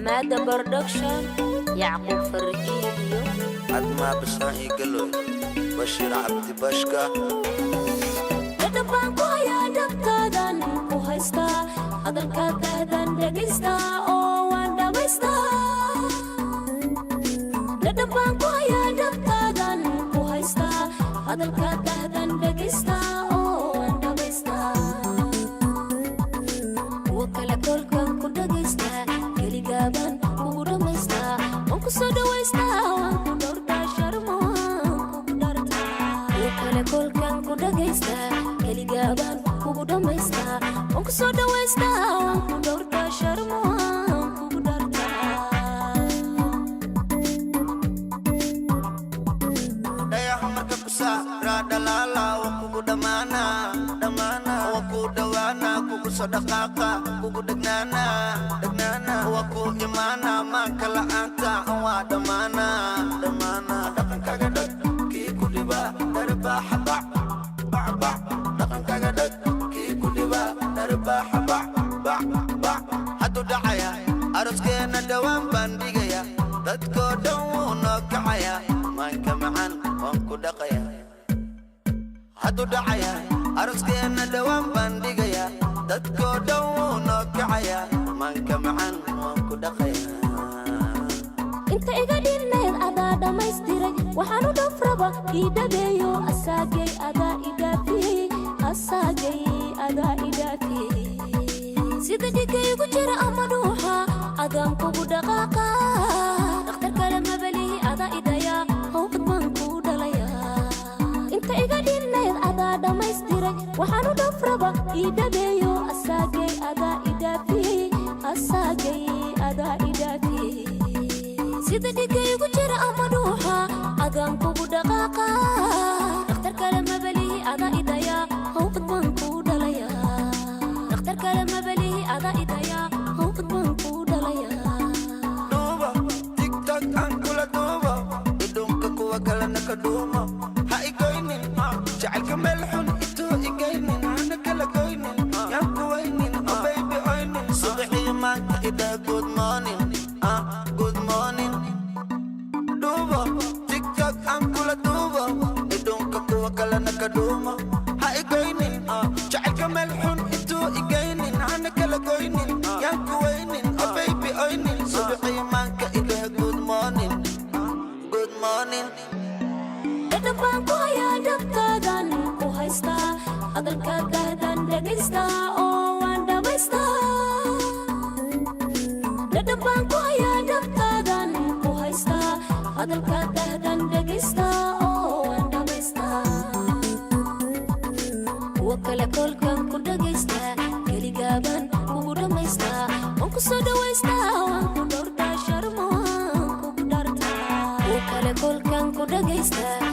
Maada Production, Yacquub Farjiyo iyo Admaa Bashaan ii galoy, Bashiir Cabdi Bashka. Dhadhan baan ku hayaa, dhabtaadan ku haystaa, hadalkaadaadan dhegaystaa oo waan dhammaystaa. Dhadhan baan ku hayaa, dhabtaadan ku haystaa, hadalkaadaadan dhegaystaa oo waan dhammaystaa. Kuwa kale kolkan ku dhagaystaa, keligaabaan kugu dhammaystaa, waan ku soo dhawaystaa, waan ku dhowrtaa, sharmo waan kugu dhartaa. Kuwa kale kolkan ku dhagaystaa, keligaabaan kugu dhammaystaa, waan ku soo dhawaystaa, waan ku dhowrtaa, sharmo waan kugu dhartaa. Dhayaxa marka ku saaraa dhalaala, waa kugu dhammaana dhammaana, waa ku dhowaana, kugu soo dhaqaaqa, kugu dhegnaana dhegnaana, waa ku imaana, maanka la'aanta waa dhammaana dhammaana. Dhaqankaga dhag kii ku dhiba dharbaaxa bac bac bac. Dhaqankaga dhag kii ku dhiba dharbaaxa bac bac bac. Hadduu dhacaya aroskeena, dhowaan baan dhigaya, dadkoo dhan wuu noo kacaya, maanka macaan waan ku dhaqaya. Hadduu dhacaya aroskeena, dhowaan baan dhigaya, dadkoo dhan wuu noo kacaya, maanka macaan waan ku dhaqaya. Inta iga dhinnayd adaa dhammaystiray, waxaanu dhafraba ii dhabeeyo, asaagay adaa idhaafiyey, asaagay adaa idhaafiyey. Sida dhigaygu jira ama dhuuxa, adaan kugu dhaqaaqa, dhakhtar kale mabalihi, adaa idhayaa, hawqad baan kuu dhalayaa. Inta iga dhinnayd adaa dhammaystiray, waxaanu dhafraba ii dhabeeyo, asaagay adaa idhaafiyey, asaagay adaa idhaafiyey. Sida dhigaygu jira ama dhuuxa, adaan kugu dhaqaaqa, dhakhtar kale mabalihi, adaa idhayaa, hawqad baan kuu dhalayaa. Dhakhtar kale mabalihi, adaa idhayaa, hawqad baan kuu dhalayaa. Duubo TikTok aan kula duubo, idhuunka kuwa kalena ka dhuumo. Ha igoynin jacaylka, meel xun intuu igaynin, hana kala goynin, yaan ku waynin, oh baby oynin. Subaxii maanta idhaa good morning, ah, good morning. Duubo TikTok aan kula duubo, idhuunka kuwa kalena ka dhuumo. Ha igoynin jacaylka, meel xun intuu igaynin, hana kala goynin, yaan ku waynin, oh baby oynin. Subaxii maanka idhaa good morning, good morning. Dhadhan baan ku hayaa, dhabtaadan ku haystaa, hadalkaadaadan dhagaystaa oo waan dhammaystaa. Dhadhan baan ku hayaa, dhabtaadan ku haystaa, hadalkaadaadan dhagaystaa oo waan dhammaystaa. Kuwa kale kolkan ku dhagaystaa, keligaabaan kugu dhammaystaa, waan ku soo dhawaystaa, waan ku dhowrtaa, sharmo waan kugu dhartaa. Kuwa kale kolkan ku dhagaystaa.